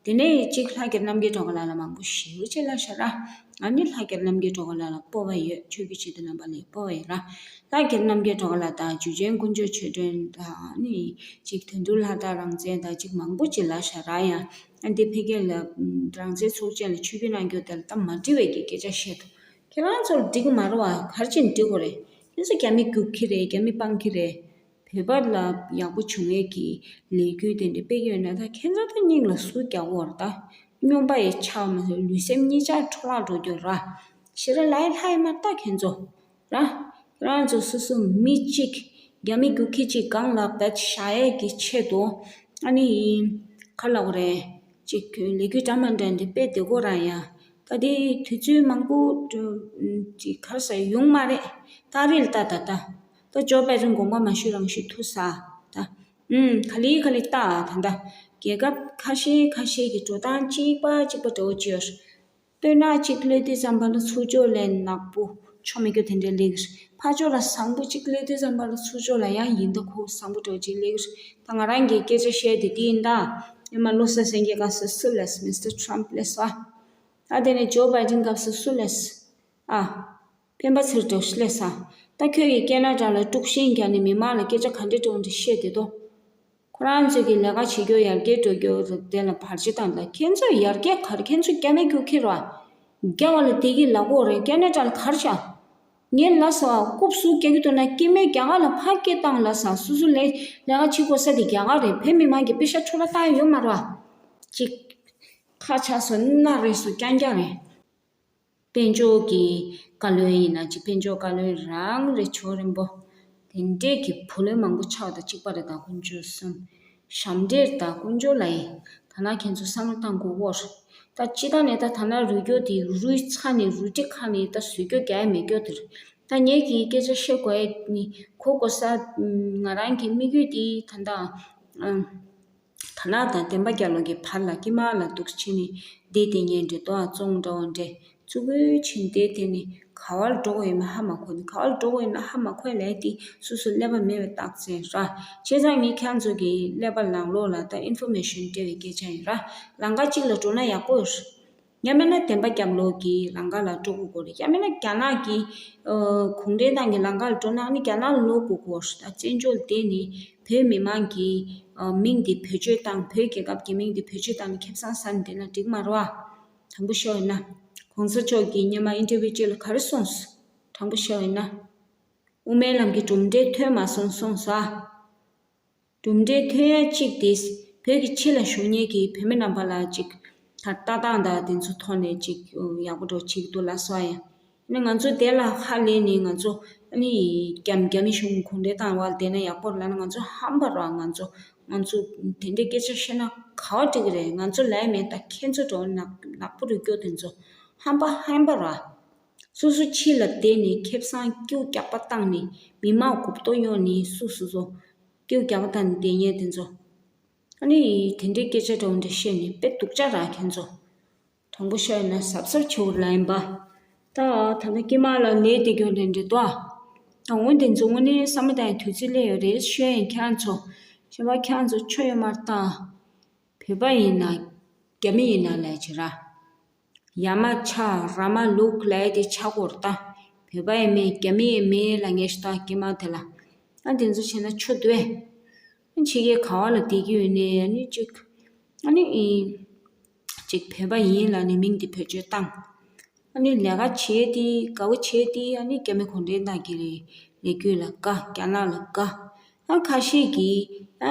དེ་ནས་གཅིག་ལྷ་རྒྱལ་རྣམ་རྒྱལ་སྒྲོལ་དཀར་ལགས་ལ་མང་པོ་ཞེ་པོ་ཅིག་ལབ་བཞག་ར། ཨ་ནི་ལྷ་རྒྱལ་རྣམ་རྒྱལ་སྒྲོལ་དཀར་ལགས་ལ་སྤོབས་པ་ཡོད། ཆོས་བརྒྱུད་སྤྱི་འཐུས་རྣམ་པ་ལ་སྤོབས་པ་ཡོད་ར། ལྷ་རྒྱལ་རྣམ་རྒྱལ་སྒྲོལ་དཀར་ལགས་དང་འཇུ་ཆེན་དཀོན་མཆོག་ཆོས་སྒྲོན་དང་ཨ་ནི་གཅིག་དོན་གྲུབ་ལྷ་དར་རང་བཙན་དང་གཅིག་མང་པོ་ཅིག་ལབ་བཞག་ར། ཡང་ཨ་འདི་ཕ་གི་ལ་རང་བཙན་ཚོགས་ཆེན་ལ་ཆོས་བརྒྱུད་གནང་རྒྱུ་དེ་ལ་ད་མ་འགྲིག་པའི་གི་སྐད་ཆ་བཤད་འདུག་ཁྱེད་རང་ཚོར་འགྲིག་གི་མ་རེད་པ། ག་རེ་བྱས་ནས་འགྲིག་དགོས་རེད། ཁྱེད་ཚོ་རྒྱ་མི་རྒྱུག་ཁྱི་རེད། རྒྱ་མི་སྤང་ཁྱི་རེད། བོད་པ་ལ་ཡག་པོ་བྱུང་ཡས་ཀྱི་ལས་འགུལ་དེ་འདྲ་སྤེལ་གྱི་ཡོད་ན་ད་ཁྱེད་ཚོ་ད་སྙིང་ལ་ཟུག་རྒྱག་དགོས་རེད་ད། སྨྱོན་པ་ཡི་ཆགས་མ་སོང་ལུས་སེམས་གཉིས་ཆར་འཕྲོ་བརླག་འགྲོ་རྒྱུ་ར། ཞེ་དྲག་ལབ་ཡ་ལྷག་ཡོད་མ་རེད་ད་ཁྱེད་ཚོ། ར། རང་ཚོ་སོ་སོ་མི་གཅིག་རྒྱ་མི་རྒྱུག་ཁྱི་གཅིག་སྒང་ལ་བེད་བཞག་ཡས་ཀྱི་ཆེད་དུ་ཨ་ནི་ག་རེ་ལབ་དགོས་རེད། ཅིག་ལས་འགུལ་འདྲ་མི་འདྲ་འདི་སྤེལ་བསྡད་ཀྱི་ཡོད་ར། ཡ་ད་དེ་དུས་ཚོད་མང་པོ་ཅིག་ག་རེ་ཟེར་ཡོང་མ་རེད། ད་རེས་ལ་ད་ད་ད་ད་ཇོ་བྷའི་ཌེན་དགོངས་པ་མ་ཞུས་རང་ཞུས་ཐུག་ས་ད། ཨུམ། ག་ལེ་ག་ལེ་ལྟ་ད་ལྟ། རྒྱལ་ཁབ་ཁ་ཤས་ཁ་ཤས་ཀྱི་འགྲོ་སྟངས་གཅིག་པ་གཅིག་པ་འདྲ་བོ་ཅིག་ཡོད། སྟོད་ནག་གཅིག་སླེབས་དུས་ཙམ་པ་ལ་ཚུར་ཕྱོགས་ལ་ནག་པོ་ཆོ་མེད་རྒྱུ་དེ་འདྲ་སླེབས་ཀྱི་རེད། ཕར་ཕྱོགས་ལ་བཟང་པོ་གཅིག་སླེབས་དུས་ཙམ་པ་ལ་ཚུར་ཕྱོགས་ལ་ཡང་ཡིན་མདོག་ཁ་པོ་བཟང་པོ་འདྲ་བོ་ཅིག་སླེབས་ཀྱི་རེད། ད་ང་རང་གིས་སྐད་ཆ་བཤད་དེ་འདི་ཡིན་ད། ཉི་མ་བློ་གསལ་སེང་གེ་སྐབས་སུ་སུ་སླེབས། མིས་ཊར་ཊམ་སླེབས་སོང་ཨ། ད་དེ་ནས་ཇོ་བྷའི་ཌེན་སྐབས་སུ་སུ་སླེབས་ཨ། སྤེན་པ་ཚེ་རིང་སླེབས་ས། ད་ཁྱོད་ཀྱིས་ཀེ་ན་ཌ་ལ་དཀྲུག་ཤིང་བརྒྱབ་ནས་མི་མང་ལ་སྐད་ཆ་ག་འདྲ་འདྲ་བོ་འདྲ་བཤད་བསྡད་དོ། ཁོ་རང་ཚོས་ཀྱི་ལས་ཀ་བྱེད་རྒྱུ་ཡར་རྒྱས་འགྲོ་རྒྱུ་དེ་ལ་བར་ཆད་བཏང་། ད་ཁྱེད་ཚོས་ཡར་རྒྱས་ག་རེ་ཁྱེད་ཚོས་རྒྱ་མི་རྒྱུག་ཁྱེར་བ། རྒྱ་བ་ལ་བསྡད་ཀྱི་ལབ་དགོས་རེད། ཀེ་ན་ཌ་ལ་ག་རེ་བྱ། ངས་ལབ་སོང་ཨ། རྐུབ་ཟུར་རྒྱག་གི་འདུག་ན་སྐྱེ་དམན་རྒྱ་གར་ལ་ཕར་སྐད་བཏང་ལབ་སོང་། སོ་སོ་ལས་ལས་ཀ་བྱེད་དགོས་ས་དེ་རྒྱ་གར་རེད། བོད་མི་མང་གི་པེ་ཤ་འཕྲོ་བརླག་བཏང་ཡ་ཡོད་མ་རེད་བ། ཅིག་ཁ་ཆག་སོང་། སྣ་རེད་སོང་། རྐྱང་རྐྱང་རེད། དཔལ་འབྱོར་གྱི་བཀའ་བློན་ཡིན་ན་ཅིག་དཔལ་འབྱོར་བཀའ་བློན་རང་རེད། ཇོ་རིན་པོ་དེ་འདྲས་ཀྱི་བུ་ལོན་མང་པོ་ཆགས་པ་དང་གཅིག་པ་རེད། ད་དཀོན་མཆོག་གསུམ་ཞབས་འདྲེན་རེད། ད་དཀོན་མཆོག་ལ་ཡིན། ད་ན་ཁྱེད་ཚོ་བསམ་བློ་བཏང་དགོས་སྐོར། ད་སྤྱི་བཏང་ནས་ད་ད་ན་རུལ་རྒྱུ་དེ་རུལ་ཚར་ནས་རུལ་དྲི་ཁ་ནས་ད་བཟོས་རྒྱུ་རྒྱག་ཡ་མེད་རྒྱུ་དེ་རེད། ད་ངེད་ཀྱིས་སྐད་ཆ་བཤད་དགོས་ཡ་ནི་གོ་དགོས་ས། ང་རང་གི་དམིགས་ཡུལ་དེ་ད་ད་ཨ། ད་ལག་དང་བདེན་པ་རྒྱལ་ལོ་གི་བར་ལ་ཀྱེ་མ་ལ་འདུག་ཕྱིན་ནས་བསྡད་དེ་ཉན་འདྲེ་ཏོ་ཨ་བཙོང་འདྲ་བོ་འདྲེ་ཙུ་གུའི་ཕྱིན་བསྡད་དེ་ནི་ག་བར་འགྲོ་དགོས་ཡོད་མེད་ཧ་མ་གོ་ནི། ག་བར་འགྲོ་དགོས་ཡོད་མེད་ཧ་མ་གོ་ལས་དེ་སོ་སོ་ཀླད་པ་མེད་པའི་རྟགས་མཚན་ར། བྱས་ཙང་ངས་ཁྱེད་ཚོ་གི་ཀླད་པ་ནང་ལོགས་ལ་ད་ཨིན་ཕོར་མེ་ཤན་སྤྲད་པའི་སྐད་ཆ་ཡིན་ར། ལམ་ཁ་གཅིག་ལ་འགྲོ་ན་ཡག་པོ་ཡོད་རེད། ཡང་མིན་ན་བདེན་པ་རྒྱལ་ལོ་གི་ལམ་ཁ་ལ་འགྲོ་དགོས་ཀྱི་རེད། ཡང་མིན་ན་རྒྱ་ནག་གི་ཨ་གུང་ཁྲན་ཏང་གི་ལམ་ཁ་ལ་འགྲོ་ན་ཨ་ནི་རྒྱ་ནག་ལ་ལོག་དགོས་ཀྱི་རེད། ད་བཙན་བྱོལ་དེ་ནི་བོད་མི་མང་གི་ཨ་མིང་དེ་བེད་སྤྱོད་བཏང་། བོད་རྒྱལ་ཁབ་ཀྱི་མིང་དེ་བེད་སྤྱོད་བཏང་ནས་ཁེ་བཟང་ཟ་ནས་བསྡད་ན་འགྲིག་མ་རེད་བ། དྲང་པོ་བཤད་ཡོད་ན། གོང་ས་མཆོག་གིས་སྔོན་མ་ཨིན་ཊར་བིའུ་གཅིག་ལ་ག་རེ་གསུངས་སོང་། དྲང་པོ་བཤད་ཡོད་ན། དབུ་མའི་ལམ་གྱི་གྲུབ་འབྲས་ཐོན་མ་སོང་གསུངས་སོང་ཨ། གྲུབ་འབྲས་ཐོན་ཡ་གཅིག་དེ་བོད་ཀྱི་ཕྱི་ལ་བཞུགས་མཁན་གྱི་བོད་མི་རྣམ་པ་ལ་ཅིག་ད་ལྟ་སྟངས་དང་དེ་ཚོ་ཐོག་ནས་ཅིག་ཡག་པོ་འགྲོ་བྱེད་ཀྱི་འདུག་ལབ་སོང་ཡ། ཨ་ནི་ང་ཚོ་དེ་ལ་ཧ་ལས་ནས་ང་ཚོ་ཨ་ནི་རྒྱ་རྒྱ་མི་གཞུང་གུང་ཁྲན་ཏང་བར་བསྡད་ན་ཡག་པོ་རེད་ལབ་ན་ང་ཚོ་ཧམ་པ་རེད་བ། ང་ཚོ་ང་ཚོ་དེ་འདྲའི་སྐད་ཆ་བཤད་ན་ག་བ་འགྲིག་གི་རེད། ང་ཚོ་ལས་མེད་ད་ཁྱེད་ཚོ་འགྲོ་ནག་ནག་པོ་རུ་སྐྱོ་དེ་ཚོ་ཧམ་པ་ཧམ་པ་རེད་བ། སོ་སོ་ཕྱི་ལ་བསྡད་ནས་ཁེ་བཟང་སྐྱུག་རྒྱག་པ་བཏང་ནས་མི་མང་མགོ་བཏོག་གཡོག་ནས་སུ་སུ་སོ་སྐྱུག་རྒྱག་པ་བཏང་ནས་བསྡད་མཁན་དེ་ཚོ། ཨ་ནི་དེ་འདྲའི་སྐད་ཆ་འདྲ་བོ་འདྲ་བཤད་ནས་དཔེ་སྡུག་ཅག་ར་ཁྱེད་ཚོ། དྲང་པོ་བཤད་ཡོད་ན་གཟབ་གཟབ་བྱེད་དགོས་ལ་ཡིན་པ། ད་ད་ལྟ་ཀྱེ་མ་ལ་ལས་དེ་སྐྱོན་དེ་འདྲ་འདུག་ཨ། ད་འོན་ཏེ་མཚོ་སྔོན་ནས་བསམ་བློ་བཏང་ཡའི་དུས་ཚོད་སླེབས་ཡོད་རེད་ཤོད་ཡིན་ཁྱེད་རང་ཚོ། གཞན་པ་ཁྱེད་རང་ཚོ་ཆོ་ཡོད་མ་རེད་ད། བོད་པ་ཡིན་ན། རྒྱ་མི་ཡིན་ན་ལས་བྱེད་ར། ཡ་མ་ཆ་ར་མ་ལུག་ལས་དེ་ཆ་གོ་ར་ད། བོད་པ་ཡིན་མིན་རྒྱ་མི་ཡིན་མིན་ལ་ངས་ཤི་ད་ཀྱེ་མ་དེ་ལ། ཨ་དེ་ཚོ་བྱས་ན་ཆོ་འདུག་ཨེ། ཕྱི་རྒྱལ་ག་བ་ལ་བསྡད་ཀྱི་ཡོད་ནས་ཨ་ནི་ཅིག་ཨ་ནི་ཨིན། ཅིག་བོད་པ་ཡིན་ལབ་ནས་མིང་དེ་བེད་སྤྱོད་བཏང་། ཨ་ནི་ལས་ཀ་བྱེད་དེ་དགའ་བོ་བྱེད་དེ་ཨ་ནི་རྒྱ་མི་གུང་ཁྲན་ཏང་གི་ལས་ལས་འགུལ་ལ་དགའ། རྒྱ་ནག་ལ་དགའ། ཨ་ཁ་ཤས་ཀྱིས་ཨ་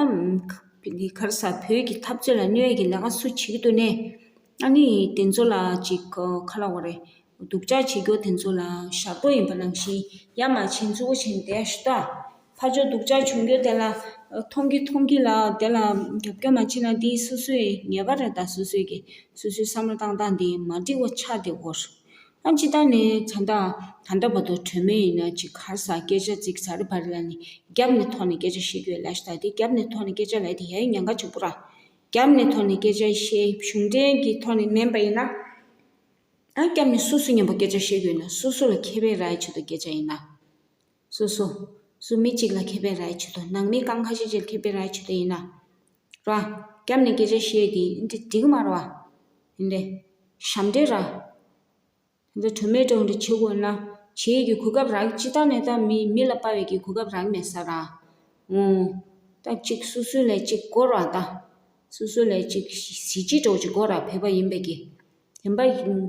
འདི་ག་རེ་ཟ་བོད་ཀྱི་འཐབ་རྩོད་ལ་གནོད་ཡས་ཀྱི་ལས་ཀ་སུ་བྱེད་ཀྱི་འདུག་ནས། ཨ་ནི་དེ་ཚོ་ལ་ཅིག་ཁ་ལ་བ་རེད། སྡུག་ཅག་བྱེད་རྒྱུ་དེ་ཚོ་ལ་ཞར་པོ་ཡིན་པ་ནང་བཞིན་ཡ་མ་ཕྱིན་ཚུར་ཕྱིན་བསྡད་ཤི་ད། ཕར་ཕྱོགས་སྡུག་ཅག་བྱུང་རྒྱུ་དེ་ལ་མཐོང་གི་མཐོང་གི་ལ་དེ་ལ་རྒྱབ་སྐྱོར་མ་བྱེད་ན་འདི་སོ་སོའི་ཉེས་པ་རེད་ད། སོ་སོའི་གི་སོ་སོའི་བསམ་བློ་བཏང་སྟངས་འདི་མ་འགྲིག་པ་ཆགས་བསྡད་ཡོད་རེད། ཨ་ཅི་ད་ནས་ད་ལྟ་ད་ལྟ་བར་དུ་གྲོས་མོལ་ཡིན་ན་ཅིག་ག་རེ་ཟ་སྐད་ཆ་ཅིག་ཟ་རེ་བ་རེ་ལ་ནི་རྒྱབ་ནས་ཐོག་ནས་སྐད་ཆ་བཤད་རྒྱུ་ལ་ཤི་ད། དེ་རྒྱབ་ནས་ཐོག་ནས་སྐད་ཆ་ལ་དེ་ཡ་ཡི་ཉེན་ཁ་ཆེ་པོ་ར། རྒྱབ་ནས་ཐོག་ནས་སྐད་ཆ་བཤད་གཞུང་འབྲེལ་གྱི་ཐོག་ནས་མིན་པ་ཡིན་ན། ཨ་རྒྱབ་ནས་སུ་སུ་མཉམ་པོ་སྐད་ཆ་བཤད་དགོས་ན་སུ་སུ་ལ་ཁེ་ཕན་རག་ཆེད་དུ་སྐད་ཆ་ཡིན་ན། སུ་སུ། སུ་མི་གཅིག་ལ་ཁེ་ཕན་རག་ཆེད་དུ་ནང་མི་རྐང་ཁ་ཤས་ཅིག་ལ་ཁེ་ཕན་རག་ཆེད་དུ་ཡིན་ན། ར། རྒྱབ་ནས་སྐད་ཆ་བཤད་དེ་འདི་འགྲིག་མ་རེད་བ། ཡིན་ཏེ། ཞབས་འདྲེན་ར། འདི་གྲོས་མོལ་འདྲ་བོ་འདྲ་བྱེད་དགོས་ན་བྱེད་ཀྱི་གོ་སྐབས་རག་ཅི་ད་ནས་ད་མི་མི་ལ་དཔའ་བའི་གི་གོ་སྐབས་རག་མེད་ས་ར། འོ། ད་གཅིག་སུ་སུ་ལས་གཅིག་དགོས་ར་ད། སུ་སུ་ལས་གཅིག་གཟི་བརྗིད་འདྲ་བོ་ཅིག་དགོས་ར་བོད་པ་ཡིན་པའི་གི། དེན་པ་ཡིན།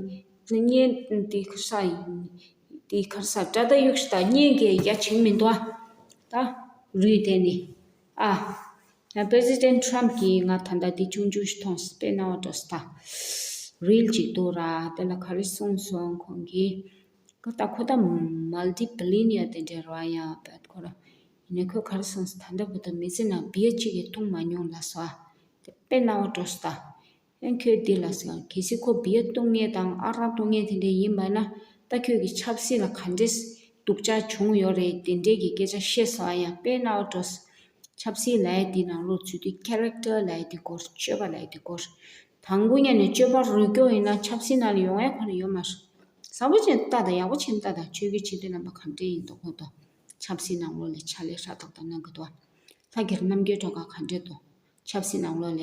གཉེན་དེ་ཁར་ས་ཡིན། དེ་ཁར་ས་དགྲ་ད་གཡུག་ཤི་ད་གཉེན་གྱི་ཡ་བྱིང་མི་འདུག་ཨ། ད་རུས་དེ་ནི། ཨ། ཡང་President Trump གིས་ང་ད་ལྟ་དེ་ཆུང་ཆུང་ཞིག་མཐོང་སོང་དཔེ་སྣང་བ་འགྲོ་སོང་ད། Reel ཅིག་འདུག་ར་དེ་ལ་ག་རེ་གསུངས་སོང་ཁོང་གིས། ཁོ་ད་ཁོ་ད་multi billionaire དེ་འདྲ་ར་ཡ་བད་ཁོ་ར། ཡིན་ན་ཁོས་ག་རེ་གསུངས་སོང་ད་ལྟ་བར་དུ་མི་ཚེ་ནང་བི་ཡ་གཅིག་གིས་བཏུང་མ་མྱོང་ལབ་སོང་ཨ། དེ་དཔེ་སྣང་བ་འགྲོ་སོང་ད། ཡང་ཁྱོད་འདི་ལ་ཟེར་གལ་སྲིད་ཁོ་བི་ཡ་བཏུང་མཁན་དང་ཨ་རག་བཏུང་མཁན་དེ་འདྲ་ཡིན་པ་ན་ད་ཁྱོད་ཀྱི་ཆབ་སྲིད་ལ་ག་འདྲས་སྡུག་ཅག་བྱུང་ཡོད་རེད་དེ་འདྲས་ཀྱི་སྐད་ཆ་བཤད་སོང་ཨ་ཡ་དཔེ་སྣང་བ་འགྲོ་སོང་། ཆབ་སྲིད་ལབ་ཡ་འདི་ནང་ལོགས་ཚུད་དུས་character ལབ་ཡ་འདི་སྐོར་སྤྱོད་པ་ལབ་ཡ་འདི་སྐོར། དང་པོ་ཉིད་ནས་སྤྱོད་པ་རུལ་སྐྱོ་ཡིན་ན་ཆབ་སྲིད་ནང་ལ་ཡོང་ཡ་ཁོ་ན་ཡོད་མ་རེད། བཟང་པོ་ཅན་ལྟ་དང་ཡག་པོ་ཅན་ལྟ་དང་ཆོས་བརྒྱུད་སྤྱི་འཐུས་རྣམ་པ་ག་འདྲས་ཡིན་འདུག་གོ་དང་། ཆབ་སྲིད་ནང་ལོགས་ལ་ཕྱག་ལས་ཧྲ་ཏག་ཏག་གནང་གི་འདུག་ཨ། ལྷ་གིར་རྣམ་རྒྱལ་སྒྲོལ་དཀར་ག་འདྲས་འདུག་ཆབ་སྲིད་ནང་ལོགས་ལ་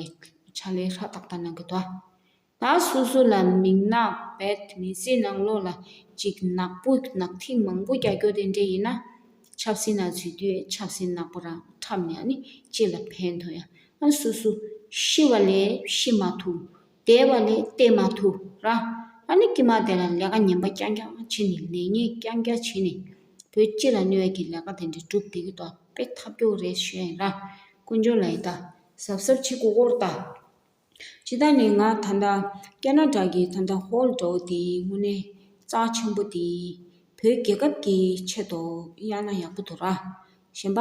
ཕྱག་ལས་ཧྲ་ཏག་ཏག་གནང་གི་འདུག་ཨ། ད་སོ་སོ་ལ་མིག་ནག་བེད་མི་ཚེ་ནང་ལོགས་ལ་ཅིག་ནག་པོ་ནག་ཐིག་མང་པོ་རྒྱག་རྒྱུ་དེ་འདྲས་ཡིན་ན། ཆབ་སྲིད་ནང་འཛུལ་དུས་ཆབ་སྲིད་ནག་པོ་རང་འཁྲབ་ནས་ཨ་ནི་སྤྱི་ལ་ཕན་ཐོགས་ཡ། ཨ་སོ་སོ་ཤི་བ་ལས་ཤི་མ་ཐུབ། བསྡད་པ་ལས་བསྡད་མ་ཐུབ་ར། ཨ་ནི་དཀྱིལ་མ་དེ་ལ་ལས་ཀ་ངན་པ་རྐྱང་རྐྱང་བྱེད་ནས་ལས་ངན་རྐྱང་རྐྱང་བྱེད་ནས་བོད་སྤྱི་ལ་གནོད་ཡ་གི་ལས་ཀ་དེ་འདྲ་སྒྲུབ་བསྡད་ཀྱི་འདུག་དཔེ་ཐབས་སྐྱོ་བོ་རེད་ཞུ་ཡ་ཡིན་ར། དཀོན་མཆོག་ལ་ཡི་ད་གཟབ་གཟབ་བྱེད་དགོས་ཀྱི་རེད་ད། ཇི་ལྟར་ནི་ང་ད་ལྟ་ཀེ་ན་ཌ་གི་ད་ལྟ་ཧོལ་འདྲ་བོ་དེ་དངོས་གནས་རྩ་ཆེན་པོ་དེ་བོད་རྒྱལ་ཁབ་ཀྱི་ཆེད་དུ་གཡར་ན་ཡག་པོ་འདུག་ར། གཞན་པ་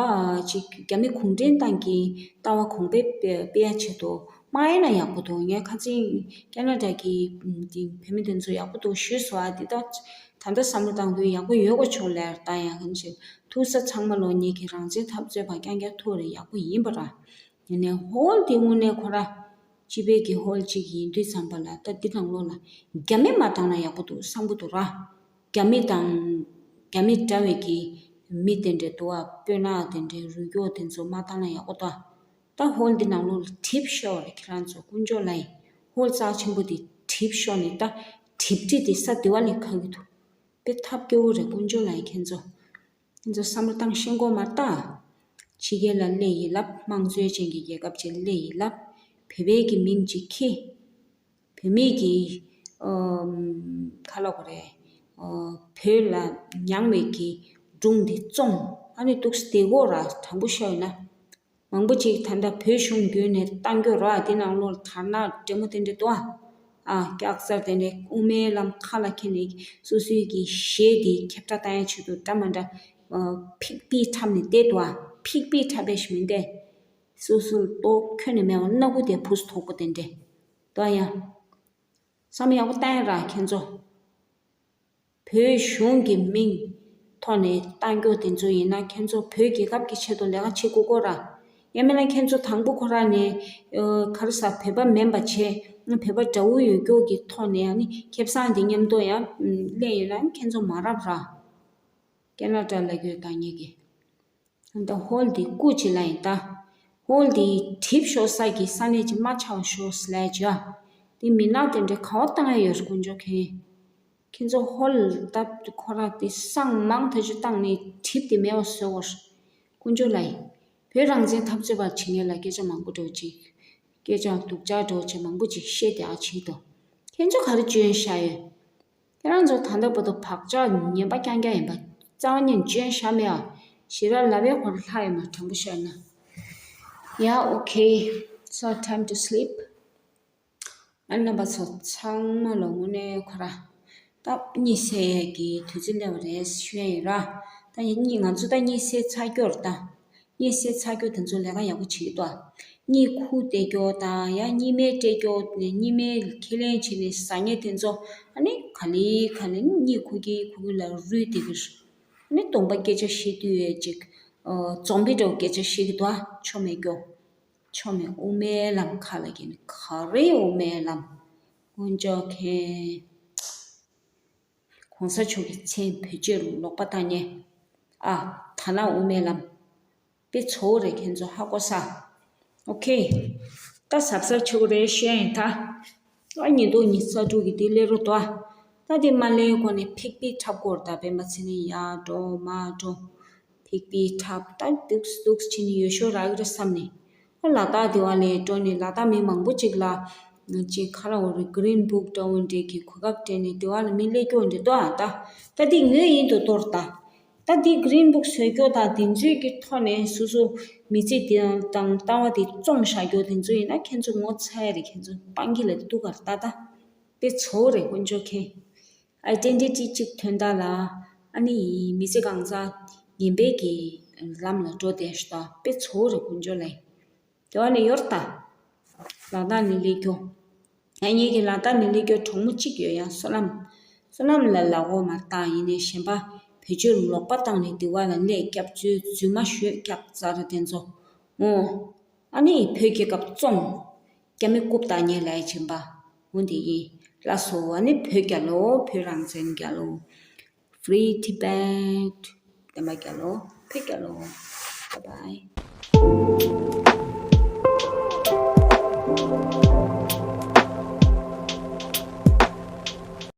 ཅིག་རྒྱ་མི་གུང་ཁྲན་ཏང་གི་ལྟ་བ་གོང་འཕེལ་སྤེལ་ཡ་ཆེད་དུ་མ་གཡར་ན་ཡག་པོ་འདུག་ངས་ཁ་སང་ཀེ་ན་ཌ་གི་དེ་བོད་མི་དེ་ཚོ་ཡག་པོ་འདུག་ཞུས་སོང་ཨ། དེ་ད་ད་ལྟ་བསམ་བློ་བཏང་དུས་ཡག་པོ་ཡོད་གོ་ཆོག་ལེར་ད་ཡང་ཁ་ཅིག་ཐུག་ས་ཚང་མ་ལོ་ཉིད་ཀྱི་རང་བཙན་འཐབ་རྩོད་པ་རྐྱང་རྐྱང་ཐུག་རེ་ཡག་པོ་ཡིན་པ་ར། ཡིན་ནའི་ཧོལ་དེ་དངོས་གནས་ཁོ་ར་སྤྱི་པའི་གི་ཧོལ་གཅིག་ཡིན་དུས་ཙམ་པ་ལ་ད་འདི་ནང་ལོགས་ལ་རྒྱ་མི་མ་བཏང་ན་ཡག་པོ་འདུག་བསམ་གི་འདུག་ར། རྒྱ་མི་དང་རྒྱ་མི་འདྲ་བའི་གི་མི་དེ་འདྲ་འདུག་ཨ། སྤོས་ནག་དེ་འདྲའི་རུས་སྐྱོག་དེ་ཚོ་མ་བཏང་ན་ཡག་པོ་འདུག་ད་ཧོལ་འདི་ནང་ལོགས་ལ་གྲིབ་ཤོར་རེད། ཁྱེད་རང་ཚོ་དཀོན་མཆོག་ལ་ཡིན། ཧོལ་རྩ་ཆེན་པོ་དེ་གྲིབ་ཤོར་ནས་ད་གྲིབ་བྲིས་དེ་ས་དེ་བ་ལས་ཁ་གི་འདུག་དཔེ་ཐབས་སྐྱོ་བོ་རེད། དཀོན་མཆོག་ལ་ཡིན། ཁྱེད་ཚོ་ཁྱེད་ཚོ་བསམ་བློ་བཏང་ཤེས་དགོས་མ་རེད་ད། ཕྱི་རྒྱལ་ལ་སླེབས་ཡིན་ལབ། དམངས་གཙོའི་ཅན་གྱི་རྒྱལ་ཁབ་ཅིག་སླེབས་ཡིན་ལབ། བོད་པའི་གི་མིང་ཅིག་ཁྱེར། བོད་མི་གི་ཨམ་ཁ་ལོག་རེད། ཨོ་བོད་ལ་མྱངས་པའི་གི་སྒྲུང་འདི་བཙོང་། ཨ་ནི་འདུག་སེ་བསྡད་དགོས་ར། དྲང་པོ་བཤད་ཡོད་ན། མང་པོ་ཅིག་ད་ལྟ་བོད་གཞུང་བརྒྱུད་ནས་བཏང་རྒྱུ་ར། དེ་ནང་ལོགས་དར་ནག་འདྲེ་མོ་དེ་འདྲ་འདུག་ཨ། ཨ་སྐྱག་རྫུན་དེ་འདྲ་དབུ་མའི་ལམ་ཁ་ལ་འཁྱེར་ནས་སོ་སོའི་གི་གཞས་དེ་ཁྱབ་བསྒྲགས་བཏང་ཡ་ཆེད་དུ་འདྲ་མ་འདྲ་ཨ་ཕིག་པི་འཁྲབ་ནས་བསྡད་འདུག་ཨ། ཕིག་པི་འཁྲབ་པའི་ཞིག་མིན་ཏེ། སོ་སོ་ལྟོ་ཁྱོན་ནས་མེད་པ་སྣ་ཁུག་དེ་ཕུས་ཐོག་པོ་དེ་འདྲ་འདུག་ཨ། ཡ་བསམ་ཡག་པོ་བཏང་ཡ་ར་ཁྱེད་ཚོ། བོད་གཞུང་གི་མིང་ཐོག་ནས་བཏང་རྒྱུ་དེ་ཚོ་ཡིན་ན་ཁྱེད་ཚོ་བོད་རྒྱལ་ཁབ་ཀྱི་ཆེད་དུ་ལས་ཀ་བྱེད་དགོས་ཀྱི་ར། ཡང་མིན་ན་ཁྱེད་ཚོ་དང་པོ་ཁོ་རང་ནས་ཨ་ག་རེ་ཟ་བོད་པ་མིན་པ་བྱས། བོད་པ་འདྲ་བོ་ཡོད་རྒྱུ་གི་ཐོག་ནས་ཨ་ནི་ཁེ་བཟང་དེ་མཉམ་དུ་ཡང་ཨ་ལེན་ཡོད་ན་ཁྱེད་ཚོ་མ་རབས་ར། ཀེ་ན་ཌ་ལ་རྒྱུ་དང་ཉེ་གི་ད་ཧོལ་འདི་རྐུ་བྱེད་ལ་ཡིན་ད། ཧོལ་འདི་གྲིབ་ཤོར་ས་གི་ས་གནས་ཅིག་མ་ཆགས་ཤོག་ཟེར་ལས་བྱ། འདི་མི་ནག་དེ་འདྲའི་ག་བ་བཏང་ཡ་ཡོད་རེད་དཀོན་མཆོག་མཁྱེན། ཁྱེད་ཚོ་ཧོལ་ད་ཁོ་ར་དེ་སང་མང་ཐ་ཆུ་བཏང་ནས་གྲིབ་དེ་མེད་པ་བཟོ་བར། དཀོན་མཆོག་ལ་ཡིན། བོད་རང་བཙན་འཐབ་རྩོད་པ་བྱེད་མཁན་ལ་སྐད་ཆ་མང་པོ་འདྲ་བོ་ཅིག་སྐད་ཆ་སྡུག་ཅག་འདྲ་བོ་ཅིག་མང་པོ་ཅིག་བཤད་དེ་ཨ་བྱེད་དོ། ཁྱེད་ཚོ་ག་རེ་འཇོན་བཞག་ཡོད། ཁྱེད་རང་ཚོ་ད་ལྟ་བར་དུ་བག་ཆགས་ངན་པ་རྐྱང་རྐྱང་ཡིན་པ་རྩ་བ་ནས་འཇོན་བཞག་མེད་ཨ། ཞེ་དྲག་ལབ་པའི་ཧོར་ལྷ་ཡོད་མ་དྲང་པོ་བཤད་ན། Yeah, okay. So time to sleep. ཨ་རྣམ་པ་ཚོ་ཚང་མ་ལོ་དངོས་གནས་ཁོ་ར་སྟབས་གཉིད་སད་ཀྱི་དུས་ཚོད་སླེབས་པ་རེད་ཞུ་ཡ་ཡིན་ར། ད་ཡིན་གཉིད་ང་ཚོ་ད་གཉིད་སད་ཚར་རྒྱུ་རེད་ད། གཉིད་སད་ཚར་རྒྱུ་དེ་ཚོ་ལས་ཀ་ཡག་པོ་བྱེད་ཀྱི་འདུག་གཉིད་ཁུག་བསྡད་རྒྱུ་དང་ཡང་གཉིད་མེད་སྤྲད་རྒྱུ་ནས་གཉིད་མེད་ཁས་ལེན་བྱས་ནས་ཟ་མཁན་དེ་ཚོ་ཨ་ནི་ག་ལེ་ག་ལེ་གཉིད་ཁུག་གི་ཁུག་གི་ལ་རུལ་བསྡད་ཀྱི་རེད། ཨ་ནི་གདོང་པ་སྐད་ཆ་བཤད་དུས་ཡས་ཅིག་ཨོ་ཛོམ་བི་འདྲ་བོ་སྐད་ཆ་བཤད་ཀྱི་འདུག་ཆོ་མེད་རྒྱུ། ཆོ་མེད་དབུ་མའི་ལམ་ཁ་ལ་གྱེན་ག་རེ་དབུ་མའི་ལམ། དཀོན་མཆོག་མཁྱེན། གོང་ས་མཆོག་གི་མཚན་བེད་སྤྱོད་ལོག་པ་བཏང་ཉེ། ཨ། ཐ་ན་དབུ་མའི་ལམ། དཔེ་ཚོ་བོ་རེད་ཁྱེད་ཚོ་ཧ་གོ་ས། ཨོ་ཁེ། ད་གཟབ་གཟབ་བྱེད་དགོས་རེད་བཤད་ཡིན་ད། ཨ་ཉིན་ཐོག་ཉི་ཤུ་རྩ་དྲུག་གི་དེ་སླེབས་རོགས་དོ། ད་དེ་མ་སླེབས་གོང་ནས་ཕིག་པི་འཁྲབ་དགོས་རེད་ད་སྤེན་པ་ཚེ་རིང་ཡར་འགྲོ་མར་འགྲོ། ཕིག་པི་འཁྲབ་ད་འདུག་འདུག་བྱས་ནས་ཡོད་ཤོག་རག་གི་རེད་བསམ་ནས། ཨ་ལ་དྭགས་དེ་བ་ལས་འགྲོ་ནས་ལ་དྭགས་མི་མང་པོ་ཅིག་ལ། ཅིག་ཁ་ལ་འོ་རེ་གི་རིན་བུག་འདྲ་བོ་འདྲས་ཀྱི་གོ་སྐབས་སྤྲད་ནས་དེ་བ་ལ་མི་སླེབས་ཀྱོག་འདྲས་ཏོ་ཨ་ད། ད་འདི་ངོས་ཡིན་དུ་གཏོར་ད། ད་འདི་གི་རིན་བུག་བཟོས་ཀྱོག་ད་དེ་ཚོའི་གི་ཐོག་ནས་སོ་སོ་མི་ཚེ་དེ་དང་ལྟ་བ་དེ་བཙོང་བཞག་ཀྱོག་དེ་ཚོ་ཡིན་ན་ཁྱེད་ཚོ་ངོ་ཚ་ཡ་རེད་ཁྱེད་ཚོ་སྤང་གི་ལ་འདུག་གར་ད་ད། དཔེ་ཚོ་རེད་དཀོན་མཆོག་མཁྱེན། ཨའི་ཌེན་ཊི་ཊི་གཅིག་ཐོན་ད་ལ། ཨ་ནི་མི་ཚེ་གང་ཚ་ངན་པའི་གི་ལམ་ལ་འགྲོ་བསྡད་ཤག་ད་དཔེ་ཚོ་རེད་དཀོན་མཆོག་ལ། དེ་བ་ནས་ཡོར་ད། ལ་དྭགས་ནས་སླེབས་རྒྱུ། ཨ་ངེད་ཀྱི་ལ་དྭགས་ནས་སླེབས་རྒྱུ་གྲོགས་མོ་གཅིག་ཡོད་ཡང་བསོད་ནམས། བསོད་ནམས་ལ་ལབ་དགོས་མ་རེད་ད་ཡིན་ནའི་གཞན་པ་བེད་སྤྱོད་ལོག་པ་བཏང་ནས་དེ་བ་ལ་སླེབས་སྐྱབས་བཅོལ་རྫུན་མ་ཤོད་སྐྱབས་རྩ་ར་དེ་ཚོ། འོ། ཨ་ནི་བོད་རྒྱལ་ཁབ་བཙོང་། རྒྱ་མི་རྐུབ་བཏགས་ཉེ་ལ་ཡ་བྱིན་པ། འོ་འདི་ཡིན། ལགས་སོ་ཨ་ནི་བོད་རྒྱལ་ལོ་བོད་རང་བཙན་རྒྱལ་ལོ། Free Tibet. བསྟན་པ་རྒྱལ་ལོ་བོད་རྒྱལ་ལོ། Bye bye.